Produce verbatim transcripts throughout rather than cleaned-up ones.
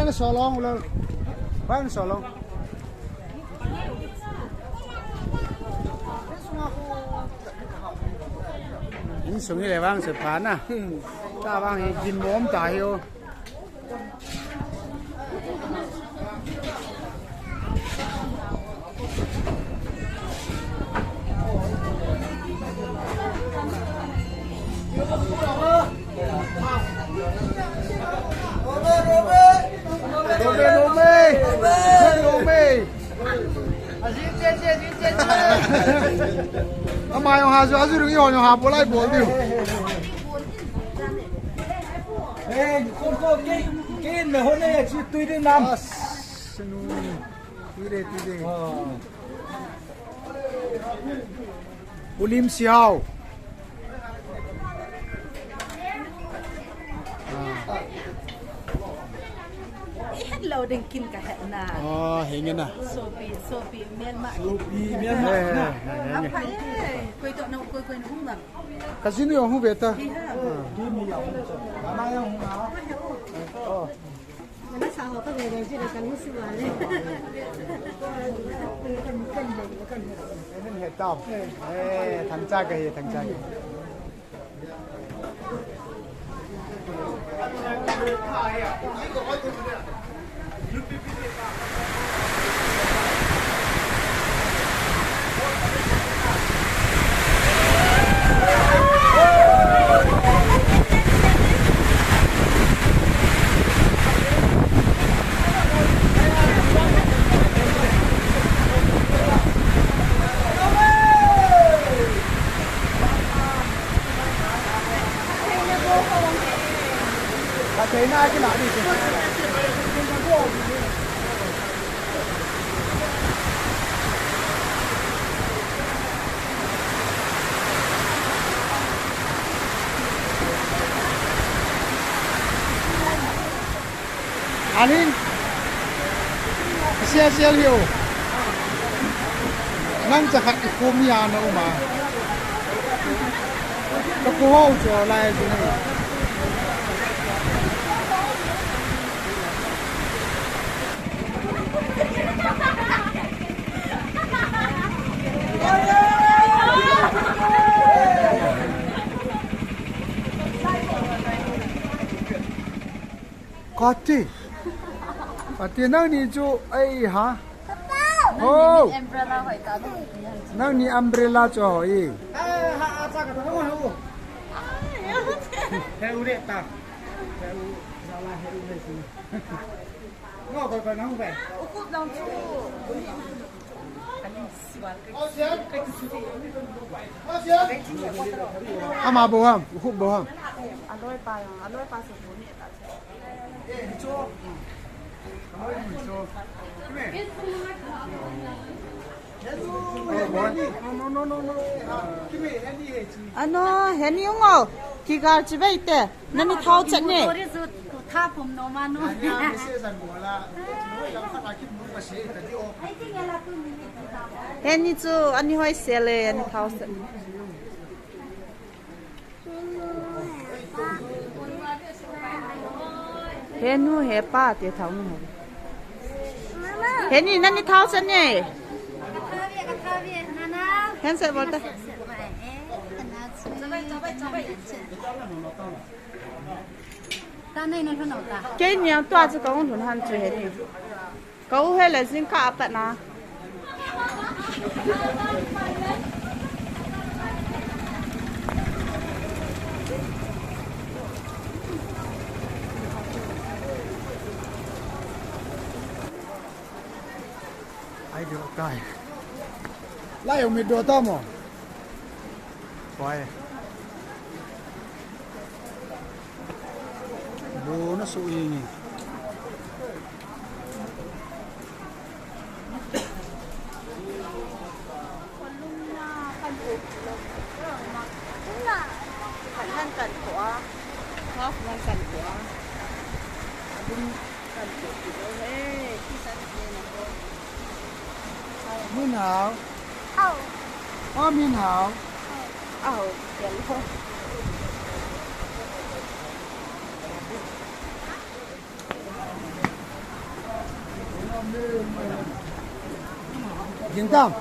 Solong lo. Ban solong. Insung hi le vang se pha na. Ta vang hi gin mom ta hi o. Ama jong ha chu, achu ding, eiho jong ha bolai bol diu. Eh, kon ko ke, ke me ho ne ya chi tui ding nam. As, nu, tui de, tui de. Ulim Siau. I het lo ding kin ka het na. Oh, henge na. Sopi, sopi, Myanmar. Sopi, Myanmar. Eh, na. Eh, eh, eh. Apai, eh, koi to na, koi, koi na hung bang. Ka jinu yo hung ve ta. Hi ha. Hi mi ya hung. Ama ya hung ha. Oh. Nana sa ho ka ve ve ji le kan mu si wa le. Kan he tam. Eh, thang cha ka hi, thang cha ka. Anin, sial sial hiu. Nang chakhat i kum ya na uma. Ka ku ho cho lai chu ni. Kati. Kati nangni chu, ai ha. Ho. Nangni umbrella hoi ta. Nangni umbrella chu hoi. He u re ta. He u, zala he u le si. Ngo ko ko nang ve. U ku nang chu. Ama bou ham, u khu bou ham. Aloi pa, aloi pa su bu ni ta. Ano, heni ungo, kigal chibai te. Nani thao chat ne. Tori su tha pum no ma no. Heni chu ani hoi sele, ani thao chat. Henu hepa te thao nu. Heni nani thao chat ne. Hen se bol ta. Keini ang tua chu kahung lhun han chu heni. Ka u hile jingkah a pat na. Ai, deu tai. Lai u mi do ta mo. Koi. Bo na su ingi. Kan kan ko a. Half man kan ko a. Adun kan ko ti lo he. Kisan ke na ko. Min hao. Au. O min hao. Au. Kel ho. Jingtam.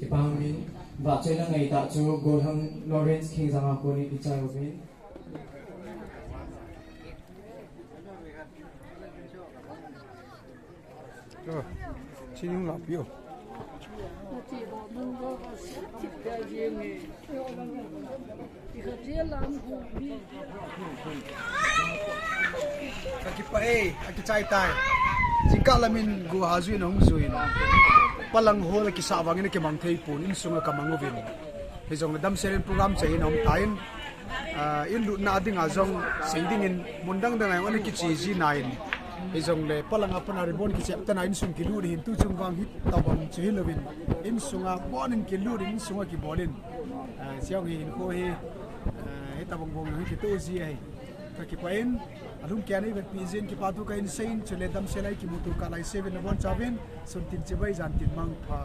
Kipah umin, vahchoina ngaitah chu Golhang Lawrence Khingjang a konin ichai uvin. Chini hung lahpeh o. Ka kipah e, akichai tai. Jingkah lamin go ha juin ahung juin. Palang hall a kisah vangin akimang thei pon, insunga kamang uvin. Hijongle damsel in program chai in aum tan. Ah, in lutna dinga jong sei dingin mun dang dang a jong ana kiche ji nan. Hijongle palanga pat a ribbon kichep tana insung kilut hin, tu chung vang hitabang chu hilouvin, insunga pon in kilut in, insunga kibol in. Ah, chujong hi hinkho hi, ah, hitabang bang hi kitoh ji ahi. Ka kipah in, alhum keiya nei vetpi jin kipathu kahin seiyin, chule damsel a kimuto kah lai seuvin nabonchauvin, sun tin chibai jan tin mangpha.